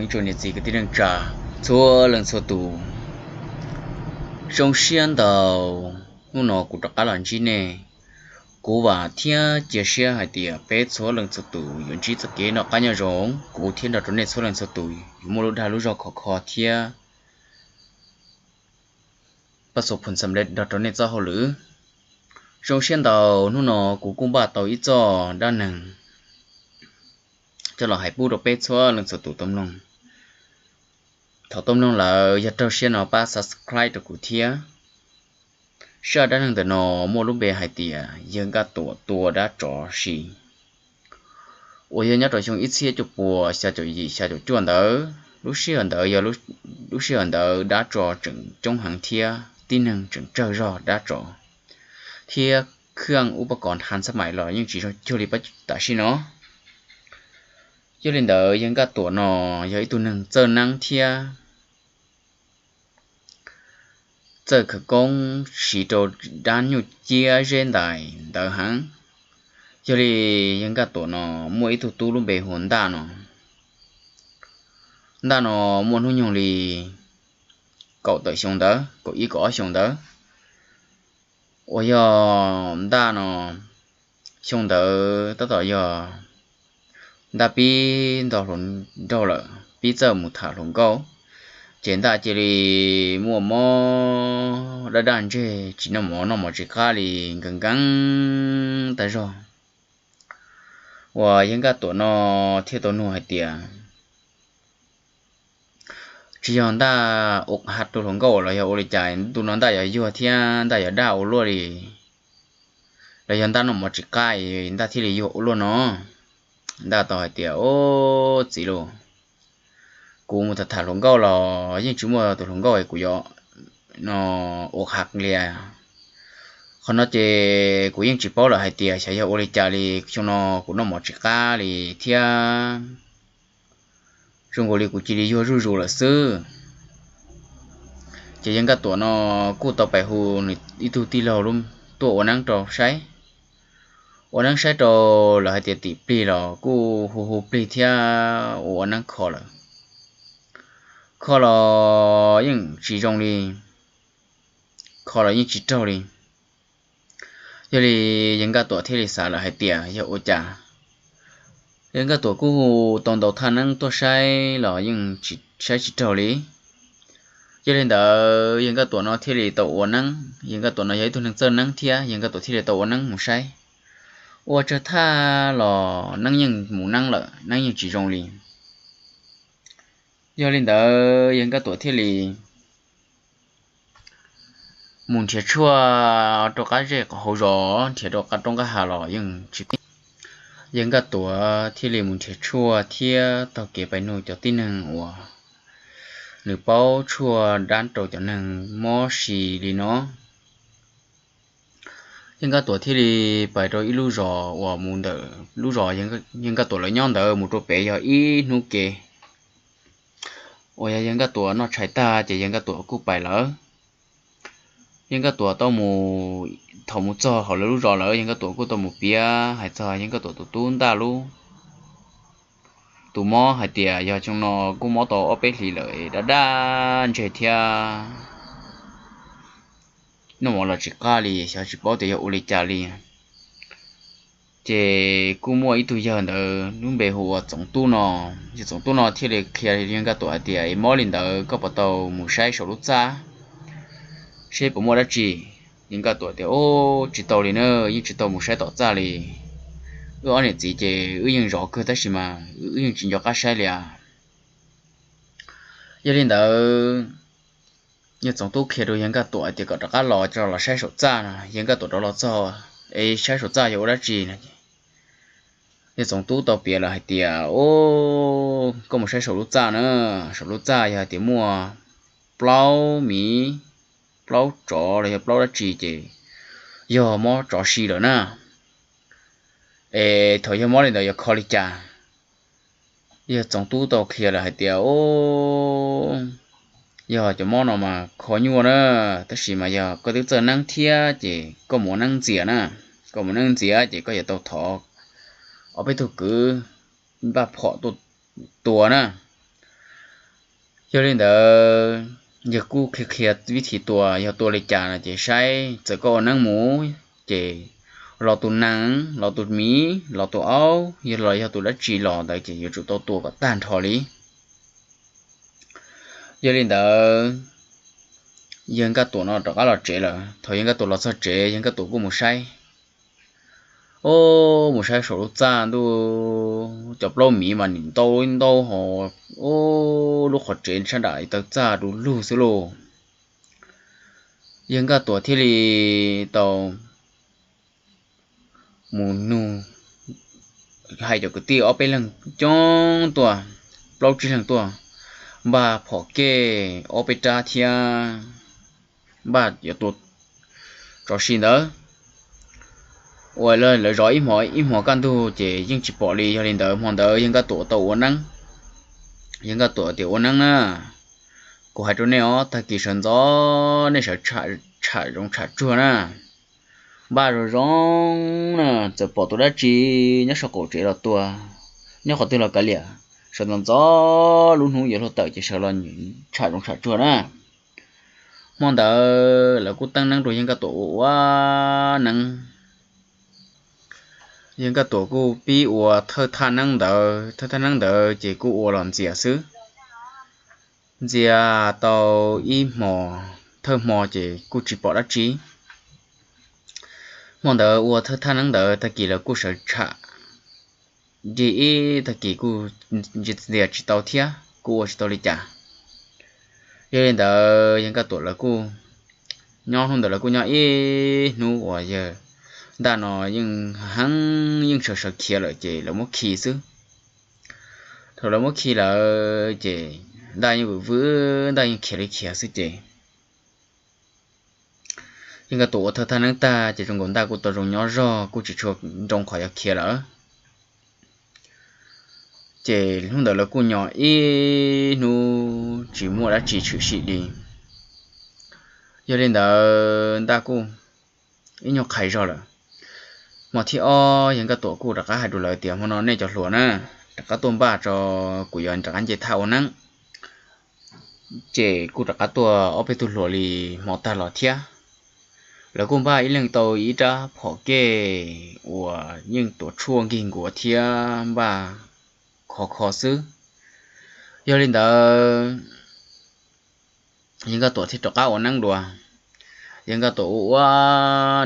Ib tsoom niam txiv kwv tij neej tsa txhua leej txhua tus, zoo siab ntau hnub no kuv rov qab los ntsib nej. Kuv vam thiab cia siab hais tias peb txhua leej txhua tus yuav ntsib txoj kev noj qab nyob zoo, kuv thiab nrog rau nej txhua leej txhua tus yuav muaj lub dag lub zog khov kho thiab pab xu phum xam lej nrog rau nej txoj hauj lwm. Zoo siab ntau hnub no kuv kuj npaj tau ib txoj dab neeg coj los hais pub rau peb txhua leej txhua tus tau mloog. Thaum tau mloog lawm yog raug siab no pab subscribe rau kuv thiab. Zaj dab neeg ntawm no muaj lub npe hais tias yawg Nkaj Tuam tua dab tsov si, uas yog nyob rau xyoo ib txhiab cuaj puas xya caum yim xya caum cuaj ntawd. Lub sij hawm ntawd yog lub sij hawm ntawd dab tsov tseem coob heev thiab tib neeg tseem tsawg zog dab tsov, thiab khaj ub pab kov nthas xab maim los yeej tsis zoo cuag li pab tam sim no. Yog li ntawd yawg Nkaj Tuam no yog ib tug neeg txawj neeb thiab txawj khawv koob siv rau dab nyuj ciab zeb ntais ntawd heev. Yog li yawg Nkaj Tuam no muaj ib tug tub lub npe hu ua Ntaj no. Ntaj no muaj hnub nyoog li kaum tawm xyoo ntawd, kaum ib kaum ob xyoo ntawd. Uas yog Ntaj no xyoo ntawd tab tom yog Ntaj pib nto hluas nraug lawm, pib txawj mus tham hluas nkauj, ces Ntaj cia li muaj mob daj daj ntseg tsis noj mov noj mov tsis qab li, nkees nkees tag zog. Uas yawg Nkaj Tuam no thiaj tau nug hais tias tsis yog Ntaj ua ha rau hluas nkauj los yog ua li cas ntu no Ntaj yuav yuag thiab Ntaj yuav daj ua luaj li, los yog Ntaj noj mov tsis qab Ntaj thiaj li yuag ua luaj no. Ntaj tau hais tias, Ob txiv lauj, kuv mus tham tham hluas nkauj los yeej tsis muaj tus hluas nkauj kuv yuav no ua ha li. Qhov no ces kuv yeej tsis paub lawm hais tias xyov yog ua li cas li, xyoo no kuv noj mov tsis qab li thiab zoo nkaus li kuv cia li yuag zuj zus lawm xwb. Ces yawg Nkaj Tuam no kuj tau pais hu nws ib tug tij laug tuaj ua neeb rau saib. Ua neeb saib rau lawm hais tias tim plig los kuj hu hu plig thiab ua ua neeb kho lawm. Kho los yeej tsis zoo li, kho los yeej tsis raug li. Yog li yawg Nkaj Tuam thiaj li xav lawm hais tias yog ua cas, yawg Nkaj Tuam kuj hu tau ntau thaj neeb tuaj saib los yeej saib tsis raug li. Yog li ntawd yawg Nkaj Tuam no thiaj li tau ua neeb. Yawg Nkaj Tuam no yog ib tug neeg txawj neeb thiab yawg Nkaj Tuam thiaj li tau ua neeb mus saib. Ua tsawg thaj los neeb yeej mus neeb lawm, neeb yeej tsis zoo li. Yog li ntawd yawg Nkaj Tuam thiaj li mus nrhiav tshuaj rau qab zej qhov hauv zos, nrhiav rau qab roob qab hav los yeej tsis pib. Yawg Nkaj Tuam thiaj li mus nrhiav tshuaj thiab taug kev pais nug cov tib neeg uas nws paub tshuaj dab rau cov neeg mob si li no. Yawg Nkaj Tuam thiaj li pais rau ib lub zos uas mus ntawm lub zos yawg Nkaj Tuam lawv nyob ntawd mus rau pem yog ib hnub ke. Uas yog yawg Nkaj Tuam noj tshais tag ces yawg Nkaj Tuam kuj pais lawm. Yawg Nkaj Tuam tau mus, thaum mus txog hauv lawv lub zos lawm yawg Nkaj Tuam kuj tau mus piav hais txog yawg Nkaj Tuam tus tub Ntaj lub tus mob hais tias yog xyoo no kuj mob tau ob peb hlis lawm, daj daj ntseg thiab noj mov los tsis qab li, xyov tsis paub tias yog ua li cas li. Ces kuj muaj ib tug yawg ntawd lub npe hu ua Txoov Tub no. Yawg Txoov Tub no thiaj li qhia yawg Nkaj Tuam hais tias, Es mob li ntawd koj puas tau mus saib saum lub txaj seb puas muaj dab tsi? Yawg Nkaj Tuam tias, Ub, tsis tau li na, yeej tsis tau mus saib tom txaj li. Wb ob niam txiv ces wb yeej zov kawg tab sis mas wb yeej tsis nco qab saib li as. Yog li ntawd, yawg Txoov Tub qhia rau yawg Nkaj Tuam tias kom rov qab los, los saib saum txaj no. Yawg Nkaj Tuam rov los txog, Es saib saum txaj yog ua dab tsi no? Yawg Txoov Tub tau piav lawm hais tias, Ub, koj mus saib saum lub txaj na, saum lub txaj yog hais tias muaj plaub miv, plaub tsov los yog plaub dab tsi ces yog mob tsov si lawm na. Es thaum yog mob li ntawd yog kho li cas? Yawg Txoov Tub tau qhia lawm hais tias, Ub, yog cov mob no mas kho nyuaj na, tab sis mas yog koj twb txawj neeb thiab ces koj mus ua neeb ntxias na. Koj mus neeb ntxias ces koj yuav tau thov ob peb tug kwv npaj phom tuaj tua na. Yog li ntawd, yawg kuj qhia qhia vib thim tua, yog tua li cas no ces saib, txawm koj ua neeb mus ces los tus nees, los tus miv, los tus aub, yog los yog tus dab tsi los ntawd ces yuav tsum tau tua kom tag nrho li. Yog li ntawd, yawg Nkaj Tuam no rov qab los tsev lawm. Thaum yawg Nkaj Tuam los txog tsev, yawg Nkaj Tuam kuj mus saib, o, mus saib saum lub txaj ntuj, cov plaub miv mas nim ntau ntau ho, o, lub qhov tsev sab nram taw txaj du lug xwb lauj. Yawg Nkaj Tuam thiaj li tau mus nug hais cov kwv tij ob peb leeg coob tuaj, plaub tsib leeg tuaj, npaj phom kej ob peb rab thiab npaj yuav tua tso si ntawd. Ua lawv zov ib hmo ib hmo kaj ntug ces yeej tsis pom li. Yog li ntawd hmo ntawd yawg Nkaj Tuam tau ua neeb. Yawg Nkaj Tuam tias, Ua neeb na, kuv hais rau nej os, tag kis sawv ntxov nej sawv tsham zoov tsham tsuag na, npaj zoo zoo na, txawm pom tus dab tsi nyob saum qaum tsev los tua, nyob qhov twg los kav liam, sawv ntxov ntxov lub hnub yuav luag tawm ces sawv los tsham zoov tsham tsuag na. Hmo ntawd lawv kuj teeb neeb rau yawg Nkaj Tuam ua ua neeb. Yawg Nkaj Tuam kuj pib ua thawj thaj neeb ntawd, thawj thaj neeb ntawd ces kuj ua los ntxias xwb. Ntxias tau ib hmo, thawj hmo ces kuj tsis pom dab tsi. Hmo ntawd ua thawj thaj neeb ntawd tag kis lawv kuj sawv tsham ncig ib tag kis kuj ntxias tsis tau thiab, kuj ua tsis tau li cas. Yog li ntawd yawg Nkaj Tuam lawv kuj nyob, hnub ntawd lawv kuj nyob ib hnub uas yawg Ntaj no yeej heev, yeej sawv sawv khiav lawm ces lawv muab khi xwb. Thaum lawv muab khi lawm ces Ntaj yeej vwm vwm, Ntaj yeej khiav li khiav xwb ces yawg Nkaj Tuam ua thawj thaj neeb tag ces zoo nkaus Ntaj kuj tau zoo nyob zog, kuj tsis tshua nroo qhov yuav khiav lawm. Ces hnub ntawd lawv kuj nyob ib hnub tsis muaj dab tsi tshwm sim li. Yog li ntawd Ntaj kuj ib nyuag qhais zog lawm. Hmo thib ob yawg Nkaj Tuam kuj rov qab hais rau lawv tias, Hmo no nej cov hluas na, rov qab tuaj npaj tso, kuv yuav rov qab nce thaj ua neeb. Ces kuj rov qab tuaj ob peb tug hluas li hmo tag los thiab. Lawv kuj npaj ib leeg tau ib rab phom kej uas yeej tuav tshuaj nkig nkuav thiab npaj khov kho xwb. Yog li ntawd, yawg Nkaj Tuam thiaj rov qab ua neeb dua. Yawg Nkaj Tuam ua ua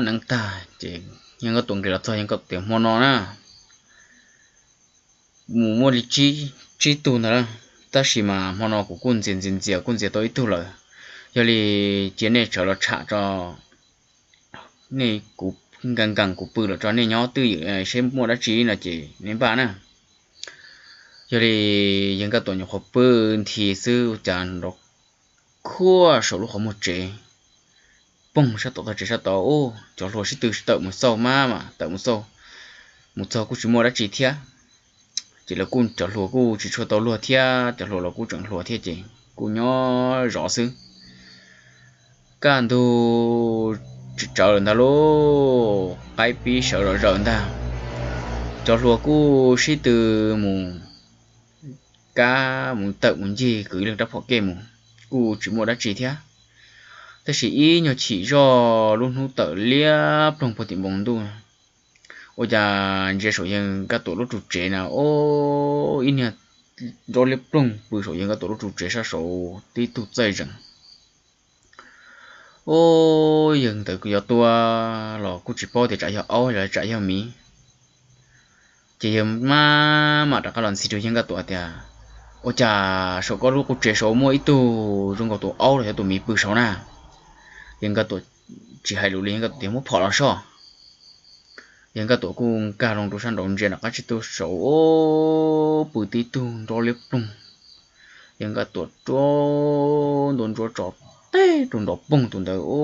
neeb tag ces yawg Nkaj Tuam nqis los txog, yawg Nkaj Tuam tias, Hmo no na, mus muaj li tsib tug ntawd, tab sis mas hmo no kuv kuj ntxias ntxias ntxias kuj ntxias tau ib tug lawm. Yog li cia nej sawv los tsham tso, nej, kuv nkees nkees kuv pw lawm tso, nej nyob twj ywm seb muaj dab tsi no ces nej npaj na. Yog li yawg Nkaj Tuam nyuam qhuav pw nthi xwb ua cas nrov khuaj saum lub qhov muag tsev, poog sab tom tog tsev sab tod, cov hluas sib tw tawm mus xauj, maj mam tawm mus xauj, mus txog kuj tsis muaj dab tsi thiab. Ces lawv kuj, cov hluas kuj tsis tshua tau luag thiab, cov hluas los kuj tseem hluas thiab ces kuj nyob zov xwb. Kaj ntug tsis tsawv lawm ntag lauj, qaib pib sawv zom zaws ntag. Cov hluas kuj sib tw mus kab mus tawm mus ncig kwv ib leeg rab phom kej mus, kuj tsis muaj dab tsi thiab. Tab sis ib nyuag chim zoj lub hnub tawm liab ploog puag tim npoo ntuj, ua cas ntsia saum yawg Nkaj Tuam lub ru tsev na, o, ib niag nrov liab ploog pw saum yawg Nkaj Tuam lub ru tsev sab saud tib tug txaij zees. O, yawg ntawd yuav tua los kuj tsis paub tias tsam yog aub los tsam yog miv. Ces yawg maj mam rov qab los ntxhi rau yawg Nkaj Tuam tias, Ua cas saum koj lub qub tsev saud muaj ib tug zoo nkaus tus aub los yog tus miv pw saud na? Yawg Nkaj Tuam tsis hais lus li, yawg Nkaj Tuam tias, Muab phom los soj. Yawg Nkaj Tuam kuj nkag loo rau sab nraud ntsia nram qab tsib taug saud, o, pw tib tug nrov liab ploog. Yawg Nkaj Tuam rua ntua ntsuav tso teg rau nrov poog tus ntawd, o,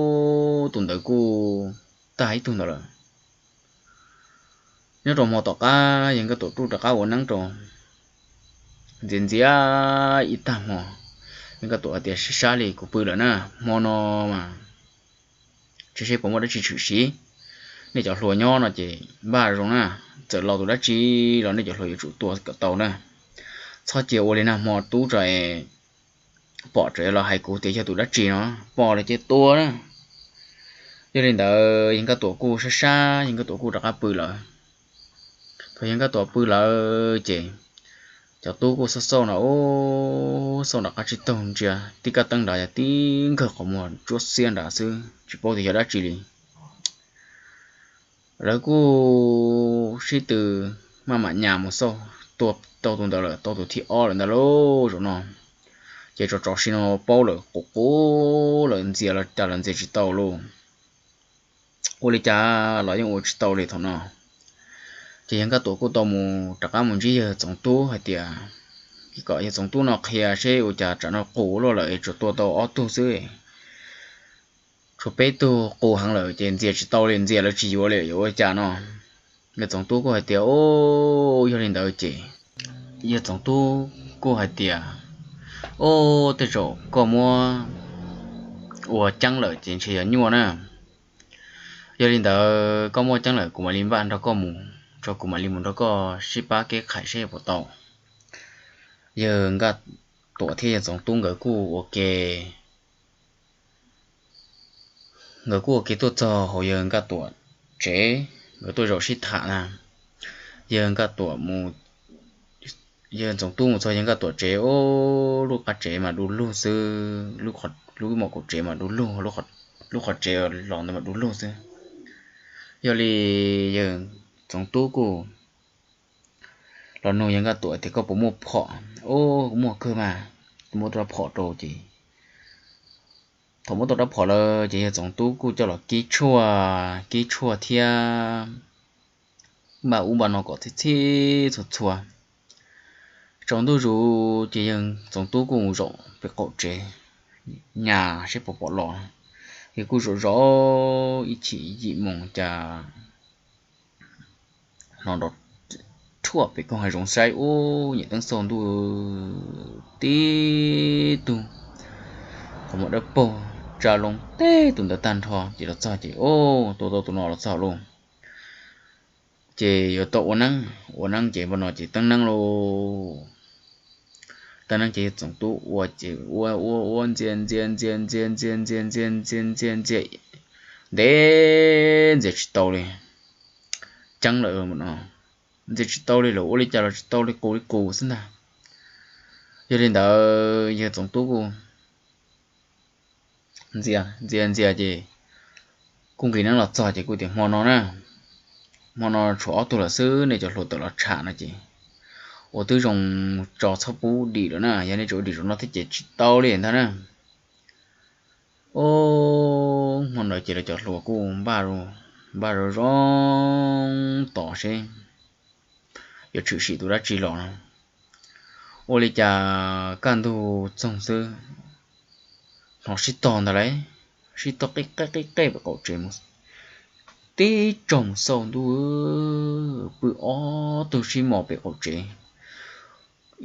tus ntawd kuj tag ib tug ntawd lawm. Nyob rau hmo tom qab yawg Nkaj Tuam rov qab ua neeb rau, ntxias ntxias ib tag hmo, yawg Nkaj Tuam hais tias, Sib sab li kuv pw lawm na, hmo no mas tsis seb puas muaj dab tsi tshwm sim. Nej cov hluas nyob no ces npaj zoo na, txawm los tus dab tsi los nej cov hluas yuav tsum tua kom tau na. Txhob cia ua li nag hmo tub tso es pom tseem los hais kuv tias yog tus dab tsi no, pom lawm ces tua na. Yog li ntawd Yawg Nkaj Tuam kuj sab sab, Yawg Nkaj Tuam kuj rov qab pw lawm. Thaum Yawg Nkaj Tuam pw lawm ces cov tub kuj xauj xauj no, xauj nram qab tsib taug ntsia tib kab teeb nrad yog tib nkawg qhov muag tsuab xiab nrad xwb, tsis paub tias yog dab tsi li. Lawv kuj sib tw maj mam nyas mus xauj, tua tau tus ntawd lawm, tau tus thib ob lawm ntag lauj zaum no. Ces tsov tsov si no paub lawm, qus qus lawm, ntxias los cas los ntxias tsis tau lauj. Ua li cas los yeej ua tsis tau li thaum no. Ces Yawg Nkaj Tuam kuj tau mus rov qab mus ntsib Yawg Txoov Tub hais tias kom Yawg Txoov Tub no qhia seb ua cas tsam no qus luaj lawm es tsuas tua tau ob tug xwb, tshuav peb tug qus heev lawm ces ntxias tsis tau li, ntxias lawv tsis yuav li yuav ua cas no. Yawg Txoov Tub kuj hais tias, o, yog li ntawd ces Yawg Txoov Tub kuj hais tias, o, tej zaum koj muab ua ceeb lawm ces ntshe yog nyuaj na. Yog li ntawd koj muab ceeb lawm kuv mam li npaj nrog koj mus, tso kuv mam li mus nrog koj sib pab kev qhais seb puas tau. Yawg Nkaj Tuam thiab Yawg Txoov Tub nkawd kuj ua ke, nkawd kuj ua ke tuaj txog hauv Yawg Nkaj Tuam tsev, nkawd tuaj zaum sib tham na. Yawg Nkaj Tuam mus, Yawg Txoov Tub mus txog Yawg Nkaj Tuam tsev, o, lub qab tsev mas du lug xwb, lub mom kaum tsev mas du lug, lub qhov tsev los ntawd mas du lug xwb. Yog li Yawg Txoov Tub kuj los nug Yawg Nkaj Tuam tias koj puas muaj phom? O, kuv muaj kawg mas, kuv muab tau rab phom rau ces thaum muab tau rab phom lawm ces Yawg Txoov Tub kuj coj los kib tshuaj, kib tshuaj thiab npaj ub npaj no kom txhij txhij txhua txhua. Tsaus ntuj zus ces Yawg Txoov Tub kuj mus zaum pem qaum tsev nyas seb puas pom los. Yawg kuj zaum zaum ib chim yim moos cas hnov nrov rhuaj pem koog hav zoov saib ub, nyem teeb xauj ntuj, tib tug qhov muag dawb paug tsa loo teb tus ntawd tag nrho ces los txog ces, o, tua tau tus no los txog lauj. Ces yuav tau ua neeb, ua neeb ces npaj no ces teeb neeb lauj. Teeb neeb ces Yawg Txoov Tub ua ces ua ua ua ntxias ntxias ntxias ntxias ntxias ntxias ntxias ntxias ntxias ntxias ntev ntxias tsis tau li, ceeb lawm no, ntxias tsis tau li lawm, ua li cas los tsis tau li, qus li qus xwb ntag. Yog li ntawd Yawg Txoov Tub kuj ntxias ntxias ntxias ces kuj nqis neeb los txog ces kuj tias hmo no na, hmo no tshuav ob tug lawm xwb, nej cov hluas tawm los tsham no ces ua twb zoo, tso txhob pub dim lawm na, yog nej tseem ua dim zaum no thiab ces tsis tau li ntag na. O, hmo ntawd ces lawv cov hluas kuj npaj, npaj zoo zoo tos seb yuav tshwm sim tus dab tsi los no. Ua li cas kaj ntug txoog xwb, hnov sib tog ntag lauj, sib tog qij qej qij qej pem qaum tsev mus, tib tsaug mus xauj ntuj, pw ob tug sib mos pem qaum tsev,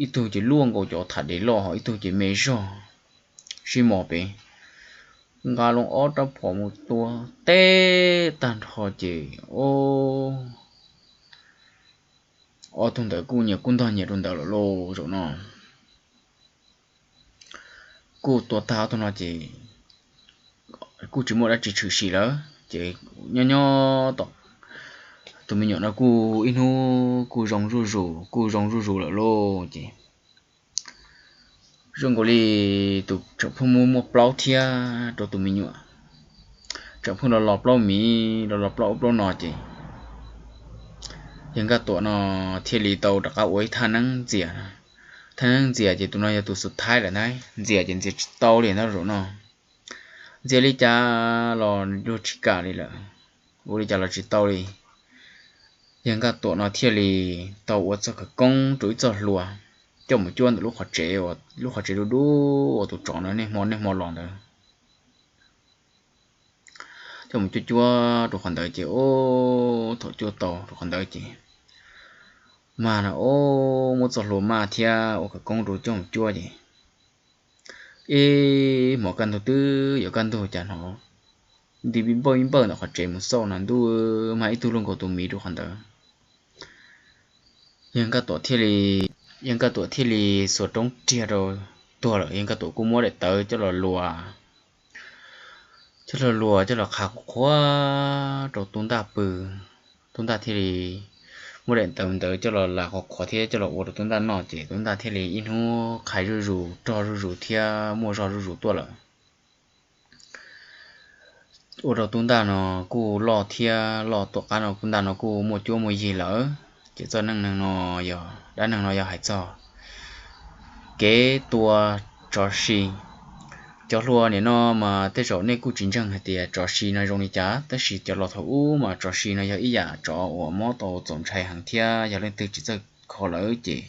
ib tug ces luaj nkaus cov tham dev loj ho ib tug ces me zog sib mos pem. Nqa loo ob rab phom mus tua teb tag nrho ces, o, ob tug ntawd kuj nyias kuj ntog nyias rau ntawd lawm lauj zaum no. Kuj tua tag ob tug no ces kuj tsis muaj dab tsi tshwm sim lawm ces nyob nyob tom tus me nyuam no kuj ib hnub kuj zoo zuj zus, kuj zoo zuj zus lawm lauj ces zoo nkaus li tus tseem pheej muaj muaj plaub thiab rau tus me nyuam, tseem pheej los los plaub miv los los plaub ub plaub no ces Yawg Nkaj Tuam no thiaj li tau rov qab ua ib thaj neeb ntxias. Thaj neeb ntxias ces tus no yog tus xub thaib lawm ntag, ntxias ces ntxias tsis tau li ntag zaum no. Ntxias li cas los luag tsis kam li lawm, ua li cas los tsis tau li. Yawg Nkaj Tuam no thiaj li tau ua txoj khawv koob rau ib txoj hlua coj mus cuab ntawm lub qhov tsev, lub qhov tsev dub dub uas tus tsov no niaj hmo niaj hmo los ntawd. Coj mus cuab cuab rau qhov ntawd ces, o, thaum cuab tau rau qhov ntawd ces mag na, o, muab txoj hlua maj thiab ua khawv koob rau coj mus cuab ces ib hmos kaj ntug twb yuav kaj ntug cas hnov nti vij npawj vij npawj ntawm qhov tsev mus xauj na, ntuj, mag ib tug luaj nkaus tus miv rau qhov ntawd. Yawg Nkaj Tuam thiaj li, Yawg Nkaj Tuam thiaj li xuas roob riag rau tuag lawm, yawg Nkaj Tuam kuj muab daim tawv coj los luas, coj los luas coj los qhav qhuav qhuav rau tub ntaj pw. Tub ntaj thiaj li muab daim tawv ntawd coj los luas qhuav qhuav thiab coj los ua rau tub ntaj noj ces tub ntaj thiaj li ib hnub qhai zuj zus rog zuj zus thiab muaj zog zuj zus tuaj lawm. Ua rau tub ntaj no kuj loj thiab loj, tom qab no tub ntaj no kuj muaj cuab muaj yig lawm. Ces txoj neej neeg no, dab neeg no yog hais txog kev tua tsov si. Cov hluas nim no mas tej zaum nej kuj tsis ntseeg hais tias tsov si no zoo li cas, tab sis cov laus thaum ub mas tsov si no yog ib yam tsov uas mob tau txaus ntshai heev thiab yog leej twg tsis txawj kho lawm ces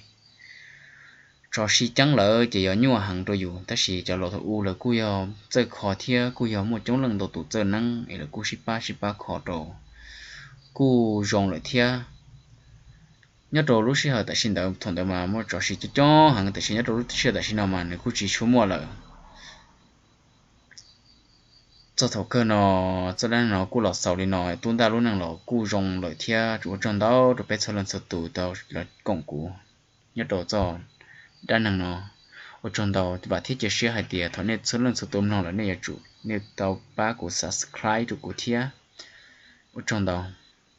tsov si ceeb lawm ces yog nyuaj heev rau yus, tab sis cov laus thaum ub lawv kuj yog txawj kho thiab kuj yog muaj coob leej ntau tus txawj neeb es lawv kuj sib pab sib pab kho rau kuj zoo lawm thiab. Nyob rau lub sij hawm tam sim ntawd, thaum ntawd mas muaj tsov si coob coob heev, tab sis nyob rau lub sij hawm tam sim no mas nws kuj tsis tshua muaj lawm. Txog thaum kawg no, txoj dab neeg no kuj los xaus li no, tub ntaj lub neej los kuj zoo lawm thiab. Ua tsaug ntau rau peb txhua leej txhua tus tau los koom kuv nyob rau txoj dab neeg no. Ua tsaug ntau, vam thiab cia siab hais tias thaum nej txhua leej txhua tus mloog lawm nej yuav tsum nej tau pab kuv subscribe rau kuv thiab. Ua tsaug ntau.